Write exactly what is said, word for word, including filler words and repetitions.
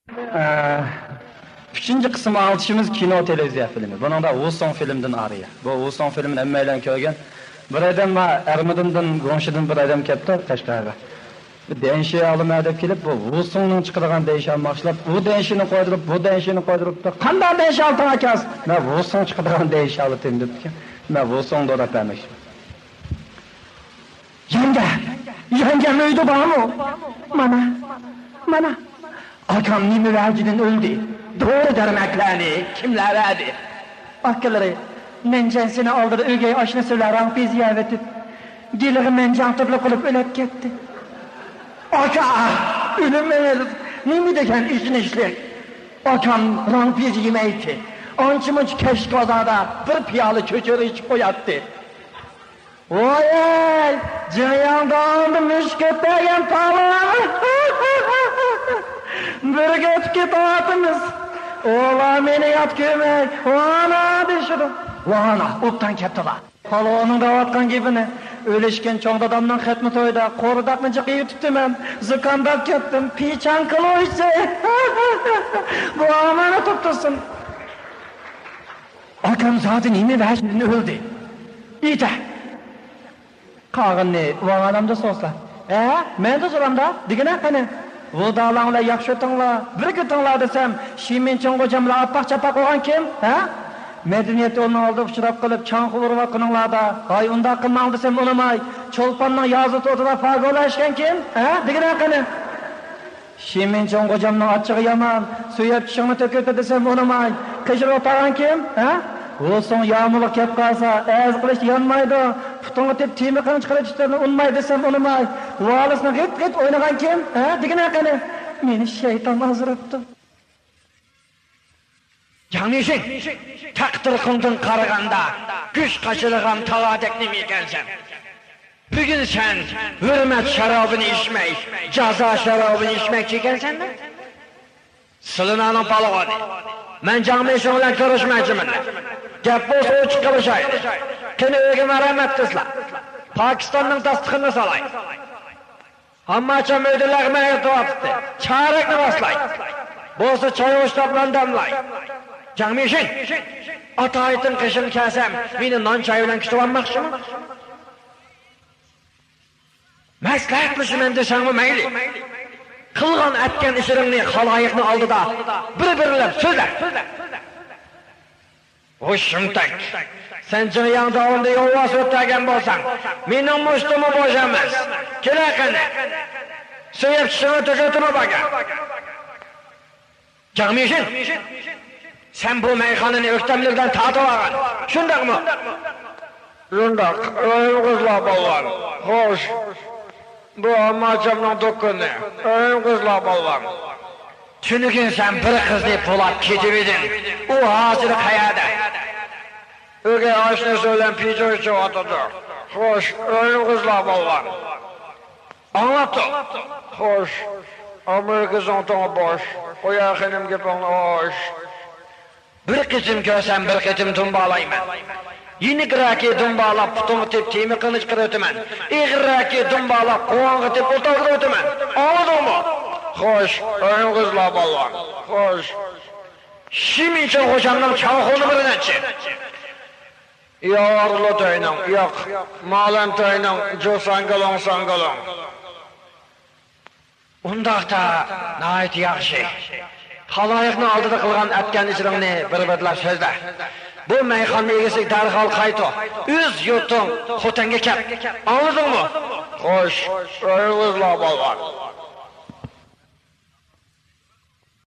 ئە، ئۈچىنچى قىسىم ئاڭلىتىشىمىز كىنو، تېلېۋىزىيە فىلىمى. بۇنىڭدا ۋۇسۇڭ فىلىمدىن ئارىيە. بۇ ۋۇسۇڭ فىلىمىنى ھەممەيلەن كۆرگەن. بىر ئادەم بار، ئەرمىدىندىن، گۇاڭشىدىن بىر ئادەم كەپتۇ قەشقەرگە. بىر دەنشى ئالىمەن دەپ كېلىپ، بۇ ۋۇسۇڭنىڭ چىقىدىغان دەنشىنى باشلاپ، بۇ دەنشىنى قويدۇرۇپ، بۇ دەنشىنى قويدۇرۇپتۇ. قانداق دەنشى ئالدىڭ ئاكاس؟ مەن ۋۇسۇڭ چىقىدىغان دەنشى ئالدىم دەپتىكەن. مەن ۋۇسۇڭدۇ دەپ بەرمەكچى. يەڭگە، يەڭگەم ئۆيدە بارمۇ؟ مانا، مانا. ئاكام نېمە ۋەجىدىن ئۆلدى؟ دورا دەرمەكلەرنى كىملەر بەردى؟ ئاكىلىرى مەنجەنسىنى ئالدىدا ئۆگەي ئاشنىسى بىلەن راڭپىزى يەۋېتىپ، گېلىغا مەنجەن تۇرلا قىلىپ ئۆلۈپ كەتتى. ئاكا، ئۆلۈمىڭىز نېمە دېگەن ئېچىنىشلىق! ئاكام راڭپىزى يېمەيتتى. ئانچە-مۇنچە كەچلىك بازاردا بىر پىيالە چۆچۈرە ئىچىپ قوياتتى. ۋاي، جىڭياڭ داۋاندا مۈشۈك كۆتەرگەن پالۋان! بىرگە ئۆتۈپ كېتىۋاتىمىز. ئۇلار مېنى يات كۆرمەي، ۋانا دېيىشىدۇ. ۋانا، ئوبدان كەپتىلا. پالۋاننىڭ دەۋاتقان گېپىنى ئۆلۈشكەن چوڭ دادامنىڭ خەتمە تويىدا قورساقنى جىق يېيىۋېتىپتىمەن. زۇكامداپ كەتتىم. پىچاڭ قىلىۋېتسەي. بۇ ئامانەت بولۇپ تۇرسۇن. ئاكام زادى نېمە ۋەجىدىن ئۆلدى؟ ئېيتە! قالغىنىنى ۋاڭ ئانامدا سورىسا. ھە؟ مەندە سورامدا؟ دېگىنە قېنى؟ ۋۇدالاڭ بىلەن ياخشى ئۆتۈڭلار، بىرگە ئۆتۈڭلار دېسەم، شىمىنچىڭ غوجام بىلەن ئاپئاق چاپئاق بولغان كىم؟ ھە؟ مەدەنىيەت يولىنىڭ ئالدىغا ئۇچراپ قېلىپ، چاڭقا ئۇرۇۋاتقىنىڭلاردا، ھاي، ئۇنداق قىلماڭ دېسەم ئۇنىماي، چولپاننىڭ يازۇتى ئوتىدا پاگولاشكەن كىم؟ ھە؟ دېگىنە قېنى؟ شىمىنچىڭ غوجامنىڭ ئاچچىقى يامان، سۆيۈپ چىشىڭنى تۆكۈلتە دېسەم ئۇنىماي، قېشىغا ئولتۇرغان كىم؟ ھە؟ ۋۇسۇڭ يامۇلغا كەپ قالسا، ئەرز قىلىشتا يانمايدۇ، پۇتۇڭغا تېگىپ تېمىقىڭ چىقىرىپ چىشلىرىنى ئۇنماي دېسەم ئۇنىماي، ۋالىسنى غىت-غىت ئوينىغان كىم؟ ھە؟ دېگىنە قېنى؟ مېنى شەيتان ئازدۇرۇپتۇ. جاڭ مىشىڭ، تەقدىر قۇڭدىن قارىغاندا، گۆش قاچىلىغان تاۋادەك نېمە ئىكەنسەن؟ بۈگۈن سەن ھۆرمەت شارابىنى ئىچمەي، جازا شارابىنى ئىچمەكچى ئىكەنسەن-دە؟ سىلىنانىڭ پالۋانى. مەن جاڭ مىشىڭ بىلەن كۆرۈشمەكچىمەن. گەپ بولسا ئوچۇق قىلىشايلى. قېنى، ئۆيگە مەرھەمەت قىلسىلا. پاكىستاننىڭ داستىخىنىنى سالاي. ھامماچام ئۆيدە لەغمەن ئېرتىۋاتىتتى. چارەكنى باسلاي. بولسا چاي ھوشلاپ نان دەملاي. جاڭ مىشىڭ، ئاتايىتىڭ قېشىغا كەلسەم، مېنى نان چاي بىلەن كۈتۈۋالماقچىمۇ؟ مەسلىھەتلىشىمەن دېسەڭمۇ مەيلى. قىلغان ئەتكەن ئىشلىرىڭنى خالايىقنىڭ ئالدىدا بىر-بىرلەپ سۆزلە. ھوي شۇمتەك، سەن جىڭياڭ داۋىنىدا يولۋاس ئۆتەرگەن بولساڭ، مېنىڭ مۇشتۇممۇ بوش ئەمەس. كېلە قېنى، سۆيۈپ چىشىڭنى تۆكۈۋېتىمۇ بارگەن. جاڭ مىشىن، سەن بۇ مەيخانىنى ئۆكتەملىكتىن تارتىۋالغان، شۇنداقمۇ؟ شۇنداق، ئۆيۈم قىزلار بالۋان. خوش، بۇ ئامماچامنىڭ دۇكىنى، ئۆيۈم قىزلار بالۋان. تۈنۈگۈن سەن بىر قىزنى پۇلاپ كېتىۋىدىڭ، ئۇ ھازىر قەيەردە؟ ئۆگەي ئاشنىسى بىلەن پىجو ئىچىۋاتىدۇ. خوش، ئۆيۈم قىزلار بالۋان. ئاڭلاپتۇ. خوش. ئامېرىكا زۇڭتۇڭى بوش. قويا خېنىم گېپىڭنى، خوش. بىر قېتىم كۆرسەم، بىر قېتىم دۇمبالايمەن. يېنىكرەككە دۇمبالاپ، پۇتۇڭغا تېگىپ تېمىقىڭنى چىقىرىۋېتىمەن. ئېغىررەككە دۇمبالاپ، قوڭغا تېگىپ ئولتۇرغۇزۇۋېتىمەن. ئاڭلىدىڭمۇ؟ خوش. ئۆيۈڭ قىزلار بالۋان. خوش. شىمىنچىڭ خوجامنىڭ چاۋخۇنى بىر نەچچە. ياۋارلۇ تۆينىڭ، ياق، مالەن تۆينىڭ، جۇ ساڭگىلوڭ، ساڭگىلوڭ. ئۇنداقتا ناھايىتى ياخشى. خالايىقنىڭ ئالدىدا قىلغان ئەتكەن ئىشلىرىڭنى بىر-بىرلەپ سۆزلە. بۇ مەيخانا ئىگىسىگە دەرھال قايتۇر. ئۆز يۇرتۇڭ خوتەنگە كەل. ئاڭلىدىڭمۇ؟ خوش، ئۆيىڭىزلا بالۋان.